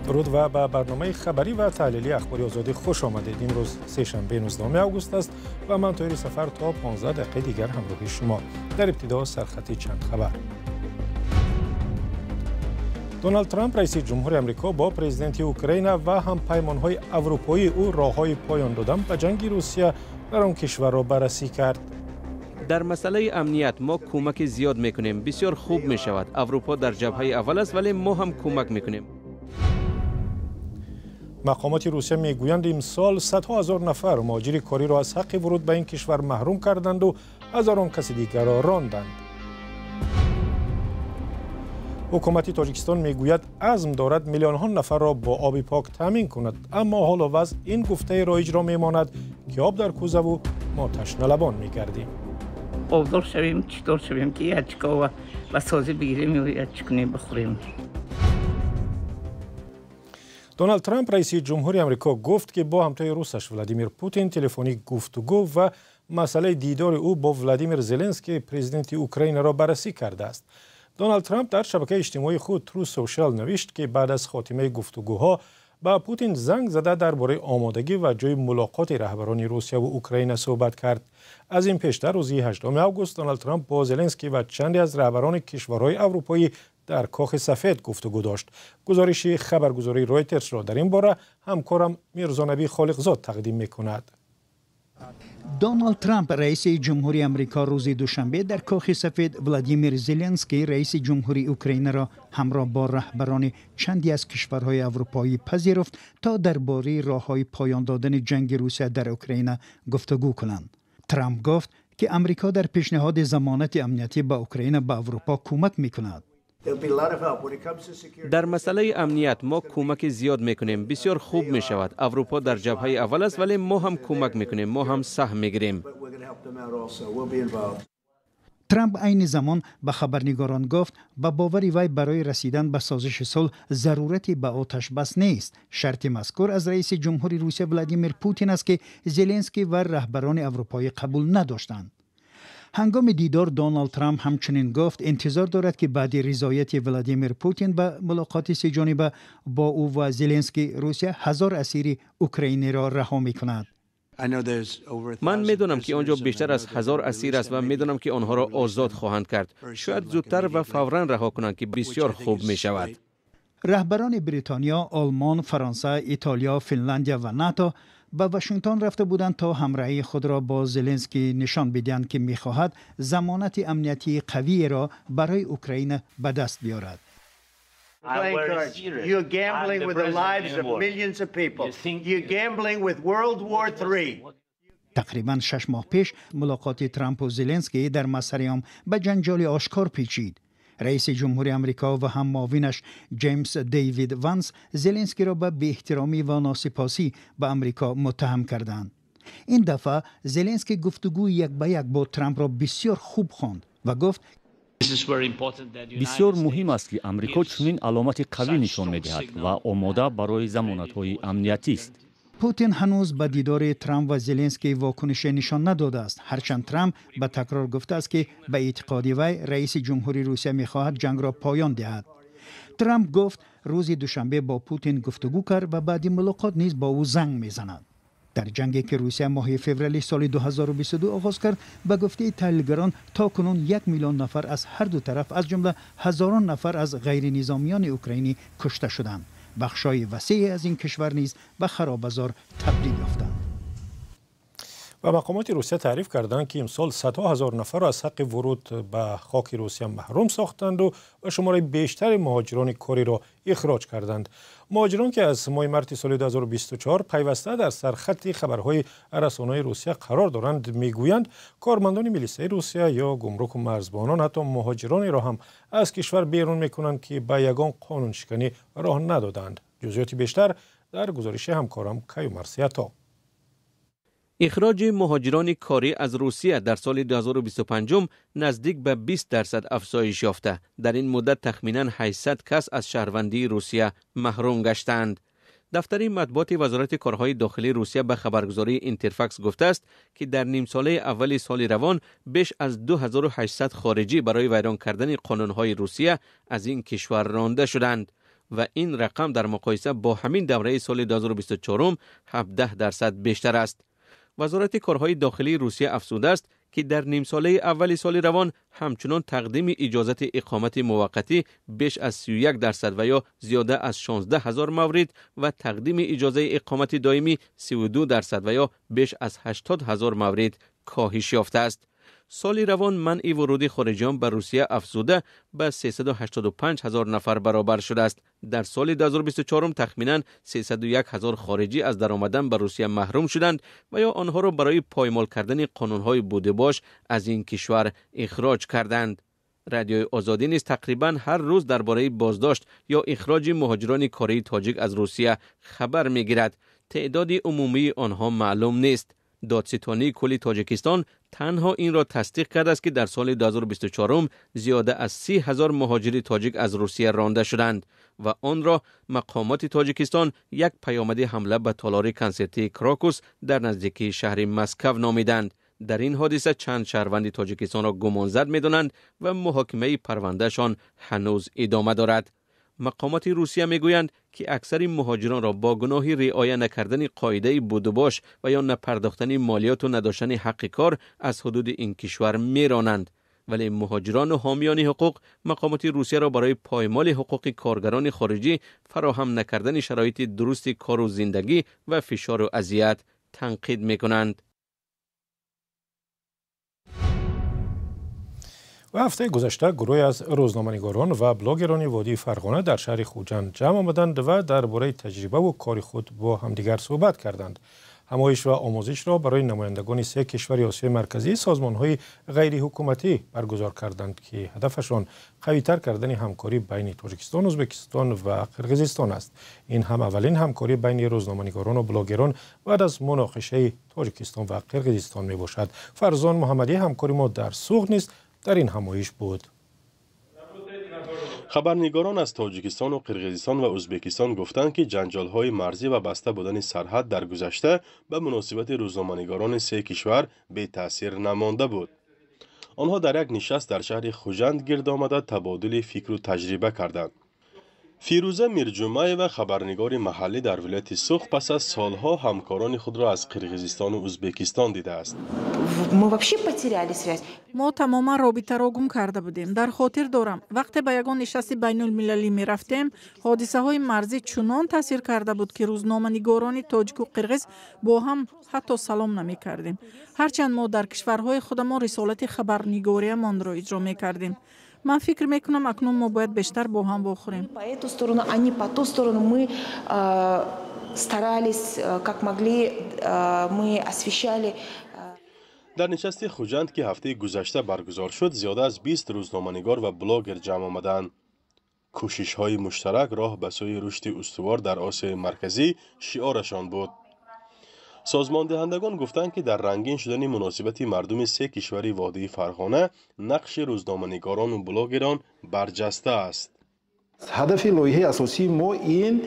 Дуруд ва ба барномаи хабарӣ ва таҳлилии Ахбори Озодӣ хуш омадед. Имрӯз сешанбе, 19 август аст ва ман, Тоҳири Сафар, то 15 дақиқаи дигар ҳамроҳи шумо. Дар ибтидо сархати чанд хабар. Доналд Трамп, раиси ҷумҳури Амрико, бо президенти Украина ва ҳампаймонҳои аврупоии ӯ роҳҳои поён додан ба ҷанги Русия дар он кишварро баррасӣ кард. Дар масъалаи амният мо кӯмаки зиёд мекунем. Бисёр хуб мешавад. Аврупо дар ҷабҳаи аввал аст, вале мо ҳам кӯмак мекунем. Мақомоти Русия мегӯянд, имсол садҳо ҳазор нафар муҳоҷири кориро аз ҳаққи вуруд ба ин кишвар маҳрум карданду ҳазорон каси дигарро ронданд. Ҳукумати Тоҷикистон мегӯяд, азм дорад миллионҳо нафарро бо оби пок таъмин кунад, аммо ҳоло вазъ ин гуфтаи роиҷро мемонад, ки об дар кӯзаву мо ташналабон мегардем. Обдор шавем, читор шавем, ки ячкова ба созӣ бигирем ё ячи кунем, бихӯрем. Доналд Трамп, раиси ҷумҳури Амрико, гуфт, ки бо ҳамтои русаш Владимир Путин телефонӣ гуфтугӯ ва масъалаи дидори ӯ бо Владимир Зеленский, президенти Украинаро баррасӣ кардааст. Доналд Трамп дар шабакаи иҷтимоии худ Truth Social навишт, ки баъд аз хотимаи гуфтугӯҳо ба Путин занг зада, дар бораи омодагӣ ва ҷои мулоқоти раҳбарони Русия ву Украина суҳбат кард. Аз ин пештар, рӯзи 8 август, Доналд Трамп бо Зеленский ва чанде аз раҳбарони кишварҳои аврупоӣ дар Кохи Сафед гуфтугӯ дошт. Гузориши хабаргузории Ройтерсро дар ин бора ҳамкорам Мирзонабӣ Холиқзод тақдим мекунад. Доналд Трамп, раиси ҷумҳури Амрико, рӯзи душанбе дар Кохи Сафед Владимир Зеленский, раиси ҷумҳури Украинаро ҳамроҳ бо раҳбарони чанде аз кишварҳои аврупоӣ пазируфт, то дар бораи роҳҳои поён додани ҷанги Русия дар Украина гуфтугӯ кунанд. Трамп гуфт, ки Амрико дар пешниҳоди замонати амниятӣ ба Украина ба Аврупо кӯмак мекунад. Дар масъалаи амният мо кӯмаки зиёд мекунем. Бисёр хуб мешавад. Аврупо дар ҷабҳаи аввал аст, вале мо ҳам кӯмак мекунем, мо ҳам саҳм мегирем. Трамп айни замон ба хабарнигорон гуфт, ба бовари вай, барои расидан ба созиши сулҳ зарурате ба оташбас нест. Шарти мазкур аз раиси ҷумҳури Русия Владимир Путин аст, ки Зеленский ва раҳбарони аврупоӣ қабул надоштанд. Ҳангоми дидор Доналд Трамп ҳамчунин гуфт, интизор дорад, ки баъди ризояти Владимир Путин ба мулоқоти сеҷониба бо ӯ ва Зеленский, Русия 1000 асири украиниро раҳо мекунад. Ман медонам, ки он ҷо бештар аз 1000 асир аст ва медонам, ки онҳоро озод хоҳанд кард. Шояд зудтар ва фавран раҳо кунанд, ки бисёр хуб мешавад. Раҳбарони Бритониё, Олмон, Фаронса, Итолиё, Финландия ва НАТО ба Вашингтон рафта буданд, то ҳамроҳии худро бо Зеленский нишон бидиҳанд, ки мехоҳад замонати амниятии қавиеро барои Украина ба даст биёрад. You're gambling with the lives of millions of people. You're gambling with World War III. Тақрибан 6 моҳ пеш мулоқоти Трампу Зеленский дар масъалаи ом ба ҷанҷоли ошкор печид. Раиси ҷумҳури Амрико ва ҳам муовинаш Ҷеймс Дейвид Ванс Зеленскиро ба беэҳтиромӣ ва носипосӣ ба Амрико муттаҳам карданд. Ин дафъа Зеленский гуфтугӯи як ба як бо Трампро бисёр хуб хонд ва гуфт: Бисёр муҳим аст, ки Амрико чунин аломати қавӣ нишон медиҳад ва омода барои замонатҳои амниятист. Путин ҳанӯз ба дидори Трамп ва Зеленский вокунише нишон надодааст, ҳарчанд Трамп ба такрор гуфтааст, ки ба эътиқоди вай раиси ҷумҳури Русия мехоҳад ҷангро поён диҳад. Трамп гуфт, рӯзи душанбе бо Путин гуфтугӯ кард ва баъди мулоқот низ бо ӯ занг мезанад. Дар ҷанге, ки Русия моҳи феврали соли 2022 оғоз кард, ба гуфтаи таҳлилгарон, то кунун 1 миллион нафар аз ҳар ду тараф, аз ҷумла ҳазорон нафар аз ғайринизомиёни украинӣ, кушта шуданд. Бахшҳои васеъе аз ин кишвар низ ба харобазор табдил ёфтанд. Ва мақомоти Русия таъриф карданд, ки имсол садҳо ҳазор нафарро аз ҳаққи вуруд ба хоки Русия маҳрум сохтанду ва шумораи бештари муҳоҷирони кориро ихроҷ карданд. Муҳоҷирон, ки аз моҳи марти соли 2024 пайваста дар сархати хабарҳои расонаҳои Русия қарор доранд, мегӯянд, кормандони милисаи Русия ё гумруку марзбонон ҳатто муҳоҷиронеро ҳам аз кишвар берун мекунанд, ки ба ягон қонуншиканӣ роҳ надоданд. Ҷузъиёти бештар дар гузориши ҳамкорам Каюмарс Ято. Ихроҷи муҳоҷирони корӣ аз Русия дар соли 2025 наздик ба 20% афзоиш ёфта. Дар ин муддат тахминан 800 кас аз шаҳрвандии Русия маҳрум гаштаанд. Дафтари матбуоти Вазорати корҳои дохилии Русия ба хабаргузории Интерфакс гуфтааст, ки дар нимсолаи аввали соли равон беш аз 2800 хориҷӣ барои вайрон кардани қонунҳои Русия аз ин кишвар ронда шуданд. و این رقم در مقایسه با همین دوره سال 2024 17% بیشتر است. وزارت کارهای داخلی روسیه افزوده است که در نیم ساله اول سال روان همچنان تقدیم اجازت اقامت موقتی بیش از 31% و یا زیاده از 16,000 مورد و تقدیم اجازه اقامت دائمی 32% و یا بیش از 80,000 مورد کاهش یافته است. سال روان منع ورود خارجیان به روسیه افزوده به 385,000 نفر برابر شده است. در سال 2024 تخمینا 301,000 خارجی از درآمدن به روسیه محروم شدند و یا آنها را برای پایمال کردن قانونهای بودباش از این کشور اخراج کردند. رادیوی آزادی نیز تقریبا هر روز درباره بازداشت یا اخراج مهاجران کاری تاجیک از روسیه خبر میگیرد. تعداد عمومی آنها معلوم نیست. دادستانی کل تاجیکستان تنها این را تصدیق کرده است که در سال 2024 زیاده از 30,000 مهاجر تاجیک از روسیه رانده شدند و آن را مقامات تاجیکستان یک پیامد حمله به تالار کنسرتی کراکوس در نزدیکی شهر مسکو نامیدند. در این حادثه چند شهروند تاجیکستان را گمانزد می‌دانند و محاکمه پروندهشان هنوز ادامه دارد. مقامات روسیه میگویند که اکثر مهاجران را با گناه رعایت نکردن قاعده بودوباش و یا نپرداختن مالیات و نداشتن حق کار از حدود این کشور میرانند. ولی مهاجران و حامیان حقوق مقامات روسیه را برای پایمال حقوق کارگران خارجی، فراهم نکردن شرایط درست کار و زندگی و فشار و اذیت تنقید میکنند. و هفته گذشته گروهی از روزنامه‌نگاران و بلاگران وادی فرغانه در شهر خوجند جمع آمدند و درباره تجربه و کار خود با همدیگر صحبت کردند. همایش و آموزش را برای نمایندگان سه کشور آسیای مرکزی سازمان‌های غیر حکومتی برگزار کردند که هدفشان قوی‌تر کردن همکاری بین تاجیکستان، ازبکستان و قرقیزستان است. این هم اولین همکاری بین روزنامه‌نگاران و بلاگران بعد از مناقشه تاجیکستان و قرقیزستان میباشد. فرزان محمدی همکاری ما در سوق نیست در این همایش بود. خبرنگاران از تاجیکستان و قرقیزستان و ازبکستان گفتند که جنجال‌های مرزی و بسته بودن سرحد در گذشته به مناسبت روزنامه‌نگاران سه کشور بی تاثیر نمانده بود. آنها در یک نشست در شهر خوجند گرد آمده تبادل فکر و تجربه کردند. فیروزه میرجمعه خبرنگار محلی در ولایت سوخ پس از سالها همکاران خود را از قرقیزستان و ازبکستان دیده است. ما تماما رابطه را گم کرده بودیم. در خاطر دارم وقتی به یگان نشست بین المللی می رفتیم، حادثه های مرزی چنان تاثیر کرده بود که روزنامه‌نگاران تاجیک و قرقیز با هم حتی سلام نمی کردیم. هرچند ما در کشورهای خودمان رسالت خبرنگاریمان را اجرا می کردیم. من فکر میکنم اکنون ما باید بیشتر با هم بخوریم. در نشست خوجند که هفته گذشته برگزار شد، زیاده از 20 روزنامه‌نگار و بلاگر جمع آمدند. کوشش‌های مشترک راه به سوی رشد استوار در آسیای مرکزی شعارشان بود. سازماندهندگان گفتند که در رنگین شدن مناسبت مردم سه کشور وادی فرغانه نقش روزنامه‌نگاران و بلاگران برجسته است. هدف لایحه اساسی ما این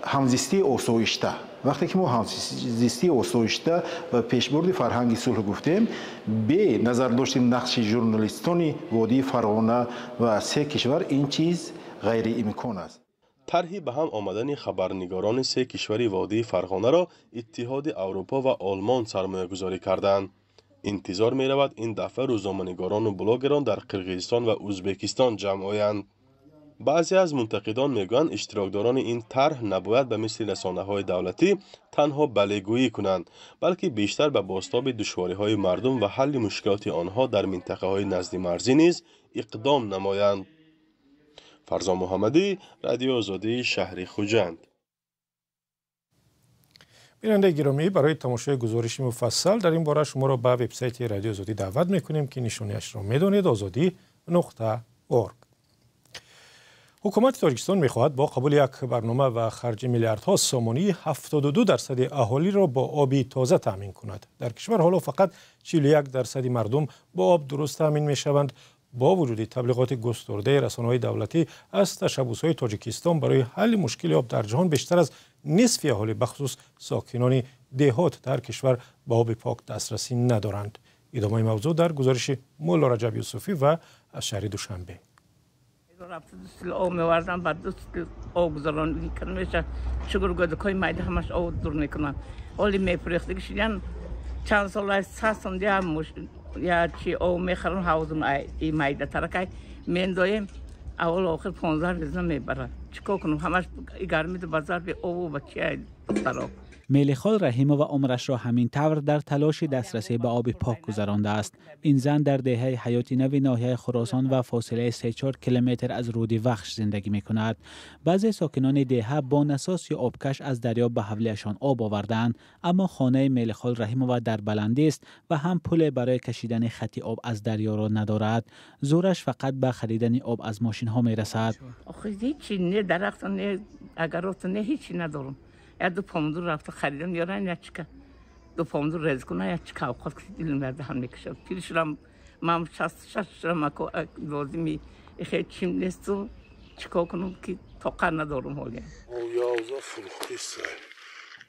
همزیستی آسایشته. وقتی که ما همزیستی آسایشته و پیشبرد فرهنگ صلح گفتیم، به نظر داشتیم نقش ژورنالیستان وادی فرغانه و سه کشور این چیز غیر امکان است. طرحی به هم آمدن خبرنگاران سه کشور وادی فرغانه را اتحاد اروپا و آلمان سرمایه گذاری کردند. انتظار می رود این دفعه روزنامه‌نگاران و بلاگران در قرقیزستان و ازبکستان جمع آیند. بعضی از منتقدان میگویند اشتراکداران این طرح نباید به مثل رسانه‌های دولتی تنها بله‌گویی کنند، بلکه بیشتر به بازتاب دشواری‌های مردم و حل مشکلات آنها در منطقه‌های نزد مرزی نیز اقدام نمایند. فرزان محمدی، رادیو آزادی، شهر خوجند. بیننده گرامی، برای تماشای گزارش مفصل در این باره شما را به وبسایت رادیو آزادی دعوت میکنیم که نشانیش را میدانید: azadi.org. حکومت تاجیکستان میخواهد با قبول یک برنامه و خرج میلیاردها سامانی 72% اهالی را با آب تازه تامین کند. در کشور حالا فقط 41% مردم با آب درست تامین میشوند. با وجود تبلیغات گسترده رسانه‌های دولتی از تشبث‌های تاجیکستان برای حل مشکل آب در جهان، بیشتر از نصف اهالی بخصوص ساکنان دهات در کشور با آب پاک دسترسی ندارند. ادامه موضوع در گزارش مولا رجب یوسفی و از شهر دوشنبه. Об меварзам, ба ду об гузаронӣ меша. Чугур гӯдакҳои майда ҳамаш об дур мекунанд. Оли мефурӯхтагӣ шидан чанд сол сасон я чи об мехарам, ҳавзум и майда таракай мендоем, аввал охир 15 рӯза мебарад. Чикор кунам? Ҳамаш гармиду ба зарби обу ба чи духтаро. Мелихол Раҳимова умрашро ҳамин тавр дар талоши дастрасӣ ба оби пок гузарондааст. Ин зан дар деҳаи Ҳаёти Нави ноҳияи Хуросон ва фосилаи 3-4 километр аз рӯди Вахш зиндагӣ мекунад. Баъзе сокинони деҳа бо насос ё обкаш аз дарё ба ҳавлиашон об овардаанд, аммо хонаи Мелихол Раҳимова дар баландист ва ҳам пуле барои кашидани хати об аз дарёро надорад. Зӯраш фақат ба харидани об аз мошинҳо мерасад. Ҳечи не дарахту не агароту не ҳечи надорам. Я ду помидор рафта харидам, ёран я чика. Ду помидор рез кунам, я чика овқат дилам даҳан мекашад. Пир шудам, ман 66 шудам, ако лозими хеле чим несту, чикор кунам ки тоқат надорам ҳолия.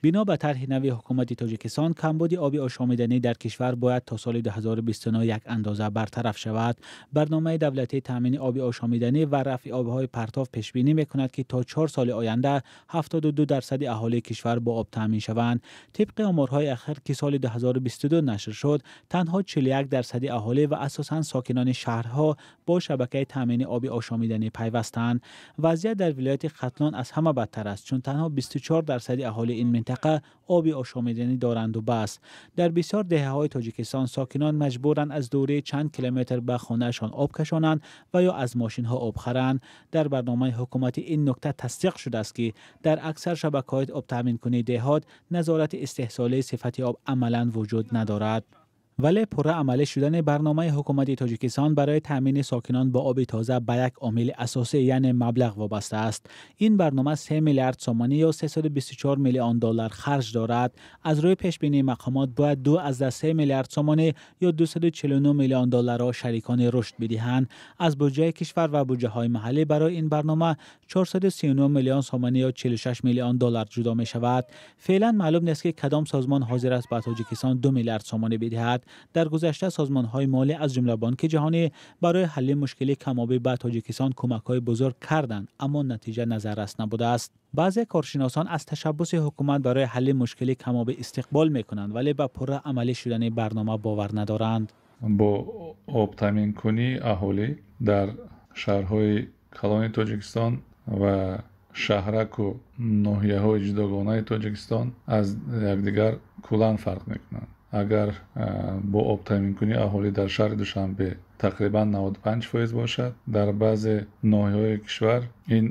Бино ба тарҳи нави ҳукумати Тоҷикистон, камбуди оби ошомиданӣ дар кишвар бояд то соли 2029 як андоза бартараф шавад. Барномаи давлатии таъмини оби ошомиданӣ ва рафъи обҳои партов пешбинӣ мекунад, ки то 4 соли оянда 72% аҳолии кишвар бо об таъмин шаванд. Тибқи оморҳои ахир, ки соли 2022 нашр шуд, танҳо 41% аҳолӣ ва асосан сокинони шаҳрҳо бо шабакаи таъмини оби ошомиданӣ пайвастанд. Вазъият дар вилояти Хатлон аз ҳама бадтар аст, чун танҳо 24% аҳолии ин минтақа оби ошомиданӣ доранду бас. Дар бисёр деҳаҳои Тоҷикистон сокинон маҷбуранд аз дурии чанд километр ба хонаашон об кашонанд ва ё аз мошинҳо об харанд. Дар барномаи ҳукуматӣ ин нукта тасдиқ шудааст, ки дар аксар шабакаҳои обтаъминкунии деҳот назорати истеҳсолии сифати об амалан вуҷуд надорад. Вале пурра амалӣ шудани барномаи ҳукумати Тоҷикистон барои таъмини сокинон бо оби тоза ба як омили асосӣ, яъне маблағ вобаста аст. Ин барнома 3 миллиард сомонӣ ё 324 миллион доллар харҷ дорад. Аз рӯи пешбинии мақомот бояд 2,3 миллиард сомонӣ ё 249 миллион долларро шарикони рушд бидиҳанд. Аз буҷаи кишвар ва буҷаҳои маҳаллӣ барои ин барнома 439 миллион сомонӣ ё 46 миллион доллар ҷудо мешавад. Феълан маълум нест, ки кадом созмон ҳозир аст ба Тоҷикистон 2 миллиард сомонӣ бидиҳад. Дар гузашта созмонҳои молӣ аз ҷумла Бонки Ҷаҳонӣ барои ҳалли мушкили камобӣ ба Тоҷикистон кӯмакҳои бузург карданд, аммо натиҷа назаррас набудааст. Баъзе коршиносон аз ташаббуси ҳукумат барои ҳалли мушкили камобӣ истиқбол мекунанд, вале ба пурра амалӣ шудани барнома бовар надоранд. Бо обтаъминкунии аҳолӣ дар шаҳрҳои калони Тоҷикистон ва шаҳраку ноҳияҳои ҷудогонаи Тоҷикистон аз якдигар куллан фарқ мекунанд. Агар бо обтаъминкунии аҳолӣ дар шаҳри Душанбе тақрибан 95% бошад, дар баъзе ноҳияҳои кишвар ин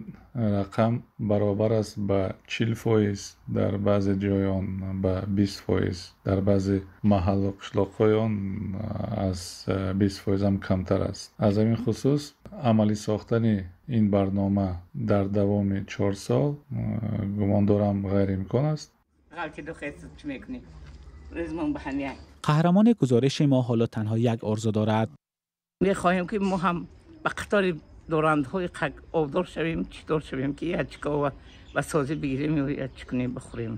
рақам баробар аст ба 40%, дар баъзе ҷои он ба 20%, дар баъзе маҳаллу қишлоқҳои он аз 20% ҳам камтар аст. Аз ҳамин хусус амалӣ сохтани ин барнома дар давоми 4 сол гумон дорам ғайриимкон аст. Қаҳрамони гузориши мо ҳоло танҳо як орзу дорад. Мехоҳем, ки мо ҳам ба қатори дорандаҳои обдор шавем, чидор шавем, ки як чика ба созӣ бигирем ё як чӣ кунем бихӯрем.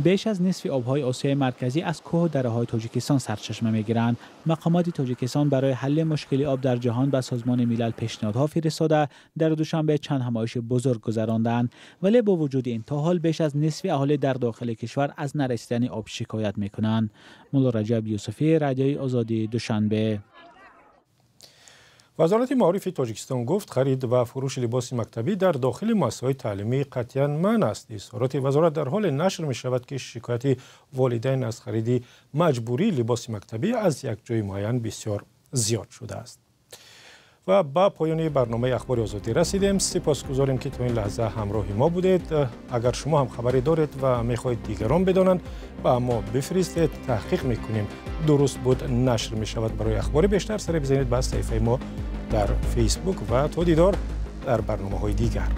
Беш аз нисфи обҳои Осиёи Марказӣ аз кӯҳу дараҳои Тоҷикистон сарчашма мегиранд. Мақомоти Тоҷикистон барои ҳалли мушкили об дар ҷаҳон ба Созмони Милал пешниҳодҳо фиристода, дар Душанбе чанд ҳамоиши бузург гузаронданд. Вале бо вуҷуди ин то ҳол беш аз нисфи аҳолӣ дар дохили кишвар аз нарасидани об шикоят мекунанд. Мулло Раҷаб Юсуфӣ, Радиои Озодӣ, Душанбе. Вазорати маорифи Тоҷикистон гуфт, харид ва фурӯши либоси мактабӣ дар дохили муассисаҳои таълимӣ қатъиян манъ аст. Изҳороти вазорат дар ҳоле нашр мешавад, ки шикояти волидайн аз хариди маҷбурии либоси мактабӣ аз як ҷои муайян бисёр зиёд шудааст. Ва ба поёни барномаи Ахбори Озодӣ расидем. Сипосгузорем, ки то ин лаҳза ҳамроҳи мо будед. Агар шумо ҳам хабаре доред ва мехоҳед дигарон бидонанд, ба мо бифиристед, таҳқиқ мекунем. Дуруст буд нашр мешавад. Барои ахбори бештар саре бизанед ба саҳифаи мо дар Фейсбук ва то дидор дар барномаҳои дигар.